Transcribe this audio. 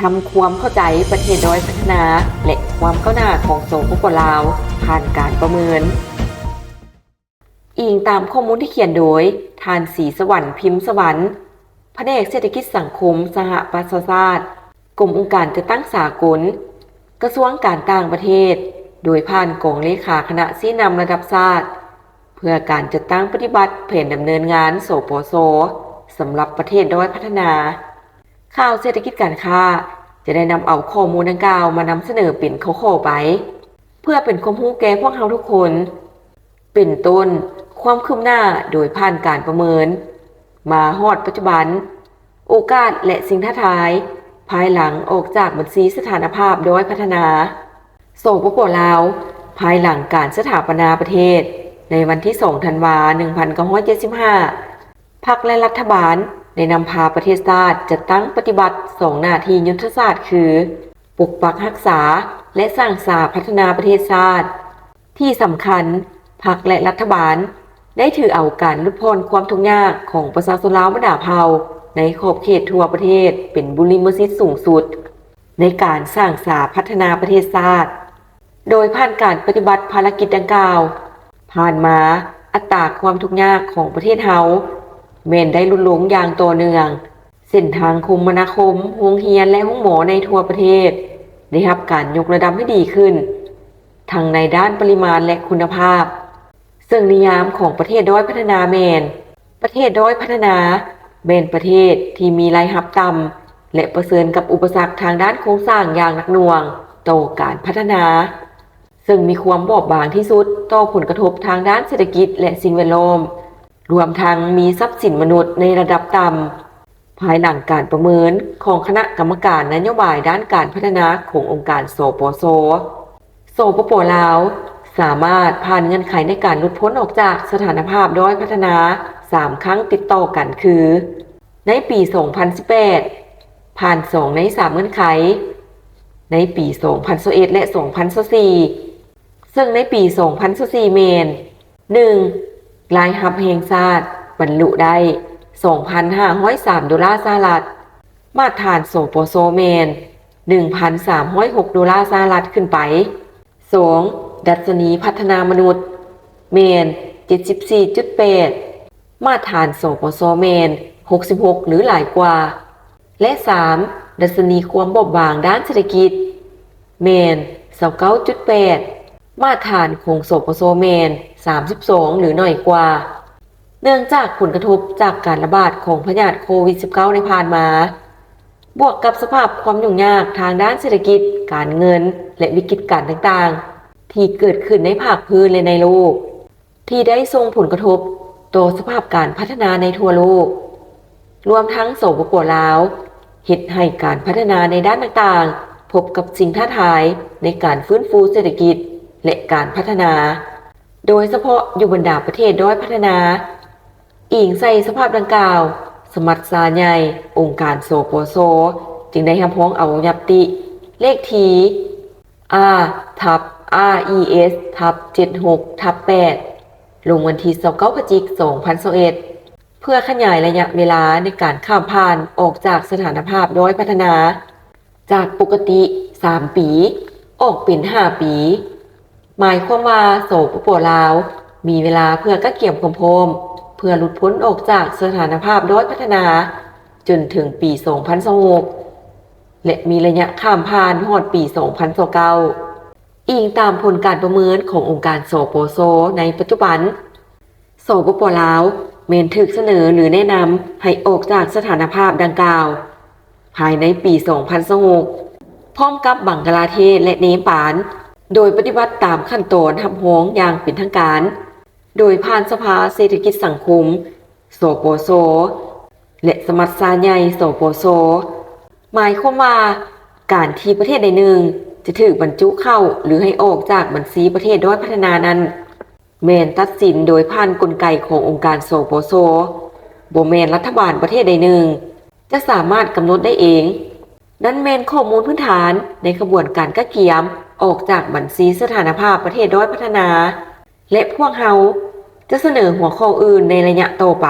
ທຳຄວາມເຂົ້າໃຈປະເທດດ້ອຍພັດທະນາ ແລະ ຄວາມກ້າວໜ້າຂອງ ສປປ ລາວ ຜ່ານການປະເມີນ. ອີງຕາມຂໍ້ມູນທີ່ຂຽນໂດຍ ທ່ານ ສີສະຫວັນ ພິມສະຫວັນ, ພະແນກເສດຖະກິດສັງຄົມສະຫະປະຊາຊາດ, ກົມອົງການຈັດຕັ້ງສາກົນ, ກະຊວງການຕ່າງປະເທດ, ໂດຍຜ່ານກອງເລຂາຄະນະຊີ້ນຳລະດັບຊາດ ເພື່ອການຈັດຕັ້ງປະຕິບັດແຜນດຳເນີນງານ ສປຊ ສຳລັບປະເທດດ້ອຍພັດທະນາ. ຂ່າວເສດຖະກິດການຄ້າ ຈະໄດ້ນຳເອົາຂໍ້ມູນດັ່ງກ່າວມານຳສະເໜີເປັນຂໍ້ໆໄປ ເພື່ອເປັນຄວາມຮູ້ແກ່ພວກເຮົາທຸກຄົນ. ເປັນຕົ້ນ, ຄວາມຄືບໜ້າໂດຍຜ່ານການປະເມີນ ມາຮອດປັດຈຸບັນ, ໂອກາດ ແລະ ສິ່ງທ້າທາຍ ພາຍຫຼັງອອກຈາກບັນຊີສະຖານະພາບດ້ອຍພັດທະນາ ສປປ ລາວ ພາຍຫຼັງການສະຖາປະນາປະເທດໃນວັນທີສອງ ທັນວາ ໜຶ່ງພັນເກົ້າຮ້ອຍເຈັດສິບຫ້າ ພັກ ແລະ ລັດຖະບານໄດ້ນຳພາປະເທດຊາດຈັດຕັ້ງປະຕິບັດສອງໜ້າທີ່ຍຸດທະສາດຄື ປົກປັກຮັກສາ ແລະ ສ້າງສາພັດທະນາປະເທດຊາດ. ທີ່ສຳຄັນ, ພັກ ແລະ ລັດຖະບານໄດ້ຖືເອົາການຫຼຸດຜ່ອນຄວາມທຸກຍາກຂອງປະຊາຊົນລາວບັນດາເຜົ່າໃນຂອບເຂດທົ່ວປະເທດເປັນບຸລິມະສິດສູງສຸດ ໃນການສ້າງສາພັດທະນາປະເທດຊາດ ໂດຍຜ່ານການປະຕິບັດພາລະກິດດັ່ງກ່າວ. ຜ່ານມາ, ອັດຕາຄວາມທຸກຍາກຂອງປະເທດເຮົາແມ່ນໄດ້ຫຼຸດລົງຢ່າງຕໍ່ເນື່ອງ. ເສັ້ນທາງຄົມມະນາຄົມ, ໂຮງຮຽນ ແລະ ໂຮງໝໍໃນທົ່ວປະເທດໄດ້ຮັບການຍົກລະດັບໃຫ້ດີຂຶ້ນ ທັງໃນດ້ານປະລິມານ ແລະ ຄຸນນະພາບ. ເຊິ່ງນິຍາມຂອງປະເທດດ້ອຍພັດທະນາແມ່ນ, ປະເທດດ້ອຍພັດທະນາແມ່ນປະເທດທີ່ມີລາຍຮັບຕ່ຳ ແລະ ປະເຊີນກັບອຸປະສັກທາງດ້ານໂຄງສ້າງຢ່າງໜັກໜ່ວງຕໍ່ການພັດທະນາ, ເຊິ່ງມີຄວາມບອບບາງທີ່ສຸດຕໍ່ຜົນກະທົບທາງດ້ານເສດຖະກິດ ແລະ ສິ່ງແວດລ້ອມ, ລວມທັງມີຊັບສິນມະນຸດໃນລະດັບຕ່ຳ. ພາຍຫຼັງການປະເມີນຂອງຄະນະກຳມະການນະໂຍບາຍດ້ານການພັດທະນາຂອງອົງການ ສປຊ, ສປປ ລາວ ສາມາດຜ່ານເງື່ອນໄຂໃນການຫຼຸດພົ້ນອອກຈາກສະຖານະພາບດ້ອຍພັດທະນາສາມຄັ້ງຕິດຕໍ່ກັນຄື ໃນປີສອງພັນສິບແປດ ຜ່ານສອງໃນສາມເງື່ອນໄຂ, ໃນປີສອງພັນຊາວເອັດ ແລະ ສອງພັນຊາວສີ່ ເຊິ່ງໃນປີສອງພັນຊາວສີ່ແມ່ນ ໜຶ່ງ ລາຍຮັບແຫ່ງຊາດບັນລຸໄດ້ສອງພັນຫ້າຮ້ອຍສາມໂດລາສະຫະລັດ, ມາດຖານ ສປຊ ແມ່ນໜຶ່ງພັນສາມຮ້ອຍຫົກໂດລາສະຫະລັດຂຶ້ນໄປ. ສອງ ດັດຊະນີພັດທະນາມະນຸດແມ່ນເຈັດສິບສີ່ຈຸດແປດ, ມາດຖານ ສປຊ ແມ່ນຫົກສິບຫົກ ຫຼື ຫຼາຍກວ່າ. ແລະ ສາມ ດັດຊະນີຄວາມບອບບາງດ້ານເສດຖະກິດແມ່ນຊາວເກົ້າຈຸດແປດ, ມາດຖານຂອງ ສປຊ ແມ່ນສາມສິບສອງ ຫຼື ໜ້ອຍກວ່າ. ເນື່ອງຈາກຜົນກະທົບຈາກການລະບາດຂອງພະຍາດໂຄວິດສິບເກົ້າ ໃນຜ່ານມາ, ບວກກັບສະພາບຄວາມຫຍຸ້ງຍາກທາງດ້ານເສດຖະກິດ, ການເງິນ ແລະ ວິກິດການຕ່າງໆ ທີ່ເກີດຂຶ້ນໃນພາກພື້ນ ແລະ ໃນໂລກ, ທີ່ໄດ້ສົ່ງຜົນກະທົບຕໍ່ສະພາບການພັດທະນາໃນທົ່ວໂລກ, ລວມທັງ ສປປ ລາວ ເຮັດໃຫ້ການພັດທະນາໃນດ້ານຕ່າງໆ ພົບກັບສິ່ງທ້າທາຍໃນການຟື້ນຟູເສດຖະກິດ ແລະ ການພັດທະນາ, ໂດຍສະເພາະຢູ່ບັນດາປະເທດດ້ອຍພັດທະນາ. ອີງໃສ່ສະພາບດັ່ງກ່າວ, ສະມັດຊາໃຫຍ່ອົງການ ສປຊ ຈຶ່ງໄດ້ຮັບຮອງເອົາຍັດຕິເລກທີ R ທັບ R E S ທັບ ເຈັດຫົກ ທັບ ແປດ ລົງວັນທີຊາວເກົ້າ ພະຈິກ ສອງພັນຊາວເອັດ ເພື່ອຂະຫຍາຍໄລຍະເວລາໃນການຂ້າມຜ່ານອອກຈາກສະຖານະພາບດ້ອຍພັດທະນາ ຈາກປົກກະຕິສາມປີ ອອກເປັນຫ້າປີ. ໝາຍຄວາມວ່າ ສປປ ລາວ ມີເວລາເພື່ອກະກຽມຄວາມພ້ອມ ເພື່ອຫຼຸດພົ້ນອອກຈາກສະຖານະພາບດ້ອຍພັດທະນາ ຈົນເຖິງປີສອງພັນຊາວຫົກ ແລະ ມີໄລຍະຂ້າມຜ່ານຮອດປີສອງພັນຊາວເກົ້າ. ອີງຕາມຜົນການປະເມີນຂອງອົງການ ສປຊ ໃນປັດຈຸບັນ, ສປປ ລາວ ແມ່ນຖືກສະເໜີ ຫຼື ແນະນຳໃຫ້ອອກຈາກສະຖານະພາບດັ່ງກ່າວ ພາຍໃນປີສອງພັນຊາວຫົກ ພ້ອມກັບບັງກະລາເທດ ແລະ ເນປານ, ໂດຍປະຕິບັດຕາມຂັ້ນຕອນຮັບຮອງຢ່າງເປັນທາງການ ໂດຍຜ່ານສະພາເສດຖະກິດສັງຄົມ ສປຊ ແລະ ສະມັດຊາໃຫຍ່ ສປຊ. ໝາຍຄວາມວ່າ ການທີ່ປະເທດໃດໜຶ່ງຈະຖືກບັນຈຸເຂົ້າ ຫຼື ໃຫ້ອອກຈາກບັນຊີປະເທດດ້ອຍພັດທະນານັ້ນ ແມ່ນຕັດສິນໂດຍຜ່ານກົນໄກຂອງອົງການ ສປຊ, ບໍ່ແມ່ນລັດຖະບານປະເທດໃດໜຶ່ງຈະສາມາດກຳນົດໄດ້ເອງ. ນັ້ນແມ່ນຂໍ້ມູນພື້ນຖານໃນຂະບວນການກະກຽມອອກຈາກບັນຊີສະຖານະພາບປະເທດດ້ອຍພັດທະນາ ແລະ ພວກເຮົາຈະສະເໜີຫົວຂໍ້ອື່ນໃນໄລຍະຕໍ່ໄປ.